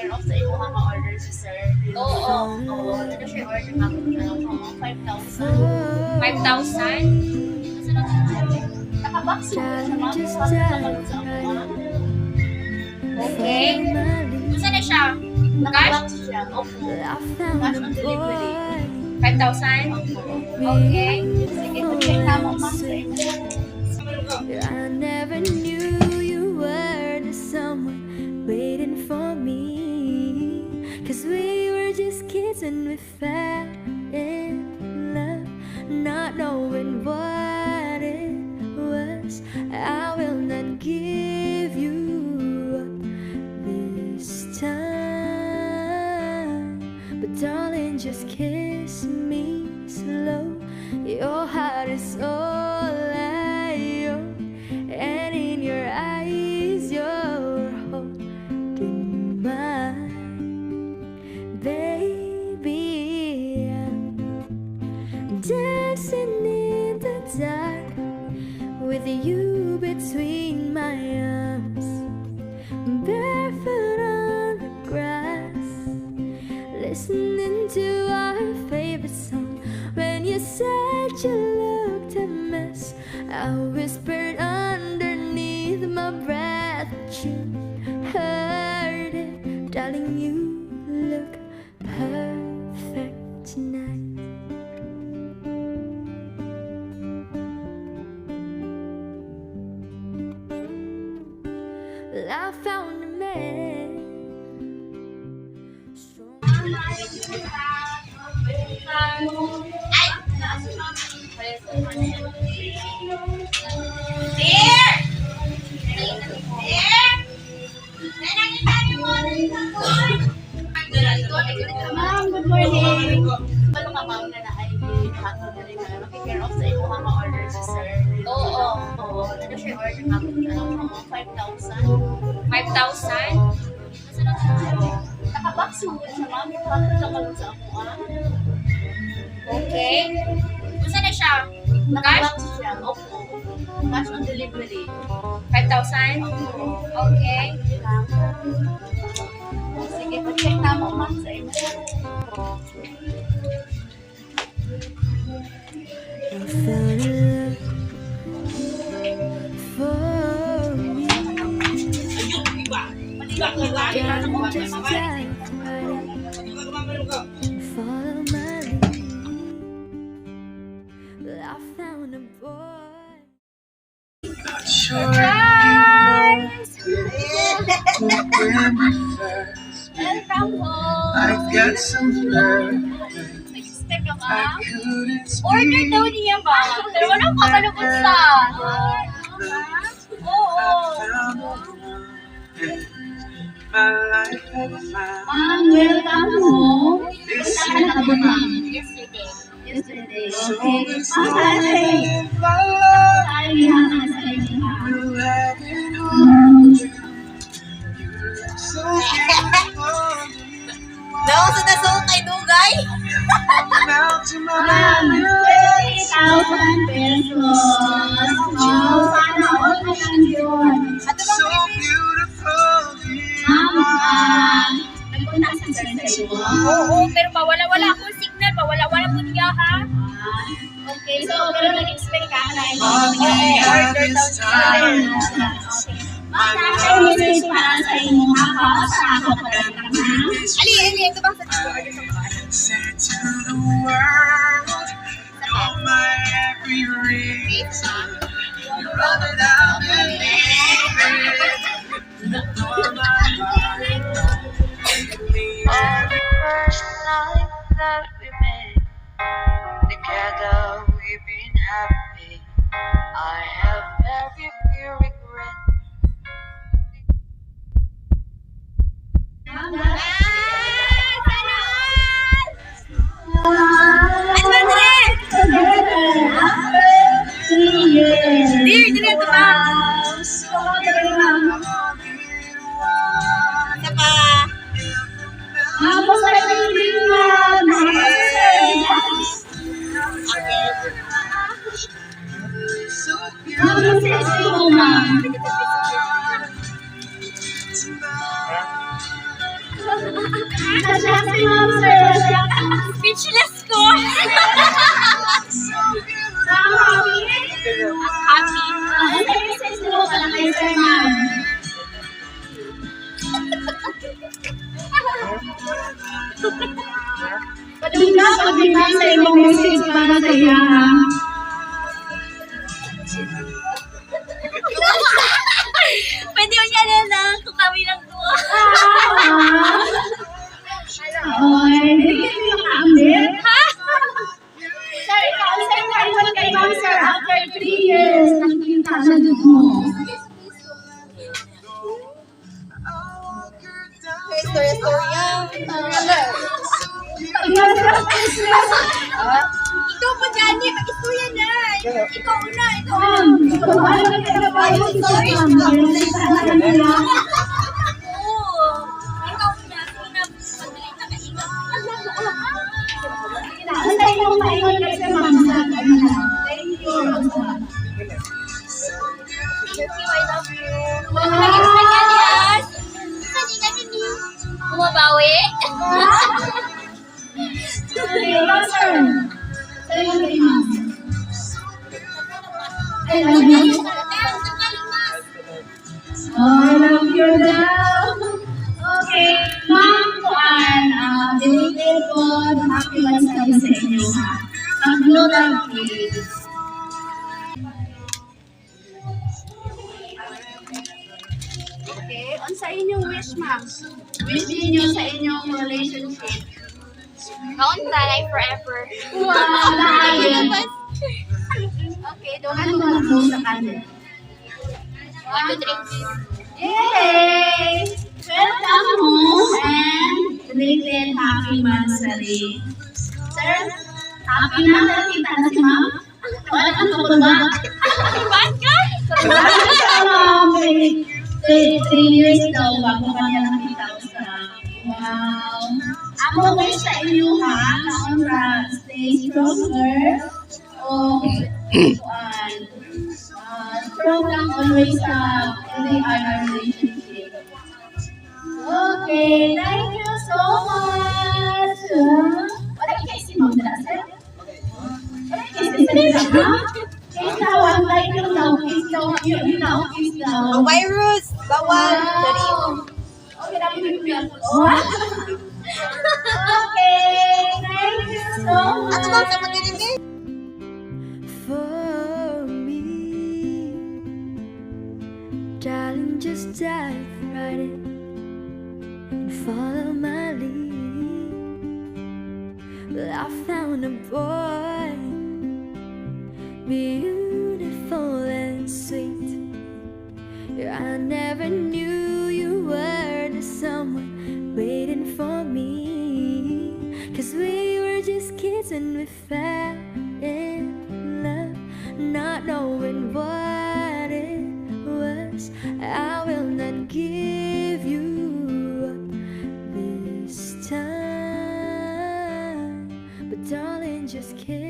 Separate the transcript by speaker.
Speaker 1: Care of sa imo nga order si sir.
Speaker 2: Oo.
Speaker 1: Oo, ano siya order, ma'am? Ano, 5,000.
Speaker 2: 5,000?
Speaker 1: Asa na siya? Naka-box mo siya, ma'am.
Speaker 3: Just
Speaker 1: Sa
Speaker 3: dive
Speaker 1: sa
Speaker 3: right
Speaker 1: ako.
Speaker 3: in.
Speaker 2: Okay.
Speaker 3: Follow my lead.
Speaker 2: Unsa na siya?
Speaker 1: Naka-box siya. Opo.
Speaker 3: I found
Speaker 1: Cash
Speaker 3: a
Speaker 1: on delivery.
Speaker 3: boy.
Speaker 2: 5,000? Okay.
Speaker 1: Sige, check na mo, ma'am, sa imo.
Speaker 3: I never knew you were the someone waiting for me. 'Cause we were just kids when we fell in love, not knowing what it was. I will not give you up this time. But darling, just kiss me slow. Your heart is all I own, and in your eyes, you're holding mine. Baby, I'm dancing in the dark with you between my arms, barefoot on the grass, listening to our favorite song. When you said you looked a mess, I whispered underneath my breath, but you heard it. Darling, you look perfect tonight. Well, I found a man strong.
Speaker 1: Ay! Dear! Dear! Ma'am, good morning. Balo ka, ma'am, na naay hatod diri na maki-care of sa imo nga order si sir.
Speaker 2: Oo.
Speaker 1: Oo, ano siya order, ma'am? Ano, 5,000.
Speaker 2: 5,000?
Speaker 1: Asa na siya? Naka-box mo siya, ma'am. Hatod lang karon sa ako ah.
Speaker 2: Okay. Unsa na siya?
Speaker 1: Naka-box siya. Opo. Cash on delivery.
Speaker 2: 5,000?
Speaker 1: Opo.
Speaker 2: Okay.
Speaker 1: Sige, check na mo, ma'am, sa imo.
Speaker 3: I found a love for me. Darling, just dive right in. Follow my lead. Well, I found a boy.
Speaker 4: Not sure if you know when we first met.
Speaker 1: Welcome home!
Speaker 4: I got some perfect.
Speaker 1: Nag-sister ka,
Speaker 4: I
Speaker 1: ma'am?
Speaker 4: couldn't
Speaker 2: Order daw
Speaker 4: speak.
Speaker 2: niya, ma'am. Pero wala akong kabalukot sa. Oo.
Speaker 4: I found the one that my life had found.
Speaker 1: Ma'am, welcome home.
Speaker 4: This
Speaker 1: Kailan ka nakabot, ma'am?
Speaker 2: Yesterday.
Speaker 1: Yesterday.
Speaker 4: So
Speaker 1: Okay.
Speaker 4: this
Speaker 1: Ma'am,
Speaker 4: moment in my life
Speaker 1: ay, ha, sa inyo, ha.
Speaker 4: will have it all. You look so beautiful.
Speaker 5: No, sa naso kay Dugay.
Speaker 4: Now to my
Speaker 1: Ma'am, 30,000 pesos. Oh, sana all na lang yun.
Speaker 5: Ato bang
Speaker 4: so beautiful.
Speaker 1: Ma'am, nagpunta sa sir sa iyo?
Speaker 2: Oo, pero pawala-wala akong signal. Pawala-wala po niya, ha?
Speaker 1: Ah, okay, so, pero nag-expect ka na ito.
Speaker 4: All we have is time.
Speaker 1: Okay. Ma'am, nasa message para sa inyo, ha? Sa ako pa lang, ha?
Speaker 5: Ali, Ali, ito bang sa
Speaker 4: Say to the world, you're my every reason. You're all that I believe in. You're my heart. Me every
Speaker 6: First night that we met, together we've been happy. I have very few regrets.
Speaker 5: Ano ba dire?
Speaker 1: After 3 years.
Speaker 5: Dear, dire ito ba?
Speaker 1: Ma'am,
Speaker 5: Isa pa.
Speaker 1: Ma'am, basta na yung ma'am.
Speaker 4: so
Speaker 1: Ma'am, message mo, ma'am.
Speaker 4: tonight.
Speaker 1: Na-shock si ma'am, sir. Na-shock.
Speaker 2: Speechless ko.
Speaker 1: Ma'am, happy?
Speaker 2: Happy.
Speaker 1: Ano yung message mo pa lang kay sir, ma'am? Padungga, pag sa imong message para sa iya, ha?
Speaker 2: Pwede yun yan na lang kung kami lang duha.
Speaker 1: Ah! Oy, hindi kayo makaambit.
Speaker 2: Ha?
Speaker 1: Sir, ikaw, sir, naiwan kay ma'am, sir, after 3 years, nakikita na dun mo.
Speaker 5: Story, story.
Speaker 1: Ikaw, sir,
Speaker 5: Ikaw po, Johnny. Mag-istorya na. Ikaw una. Ikaw una.
Speaker 1: ma'am, ikaw, ano ka na ba yung sa ma'am? Nakikita na nila.
Speaker 2: Oo. Ikaw na. Sige na. Pagdali na kaingat.
Speaker 1: Ano sa inyong maingon kay sir, ma'am, sa ano na? Thank you.
Speaker 2: Thank you. I love you. Nag-expect ka niya. Kanina ni Bumabawi.
Speaker 1: Okay, ikaw, sir. Sa inyong kay ma'am. I love you. Oh, I love you daw. Okay, Ma'am Kuan, belated po, happy Wednesday sa inyo, ha. Pag-blow lang, please. Okay, on sa inyong wish, ma'am. Wish ninyo sa inyong relationship.
Speaker 2: Count na forever.
Speaker 1: Wow, lain.
Speaker 2: Okay, don't
Speaker 1: Ano mga po sa kanin?
Speaker 2: One, two, three.
Speaker 1: Yay! Welcome home and belated happy monthsary. Sir, happy na nakita na si ma'am? Wala kang tukulba.
Speaker 2: Ba't ka?
Speaker 1: Ma'am, 3 years daw bago kanya nakita sa. Wow! Ako wish sa inyo ha, kaon ra, stay stronger. O, kuan, strong lang always sa LDR relationship. Okay, thank you so much. Wala kay si Ma'am dala, sir? Wala kay si sir, ha? Kiss daw, ang like yung daw, kiss daw, yun daw, kiss daw.
Speaker 5: Ang virus. Bawal. Sorry.
Speaker 1: Okay, dapat yung Okay, thank you so much.
Speaker 5: Ano ba sa mga
Speaker 3: For me. Darling, just dive right in and follow my lead. Well, I found a boy, beautiful and sweet. Yeah, I never knew you were the someone waiting for me. 'Cause we were just kids when we fell in love, not knowing what it was. I will not give you up this time. But darling, just kiss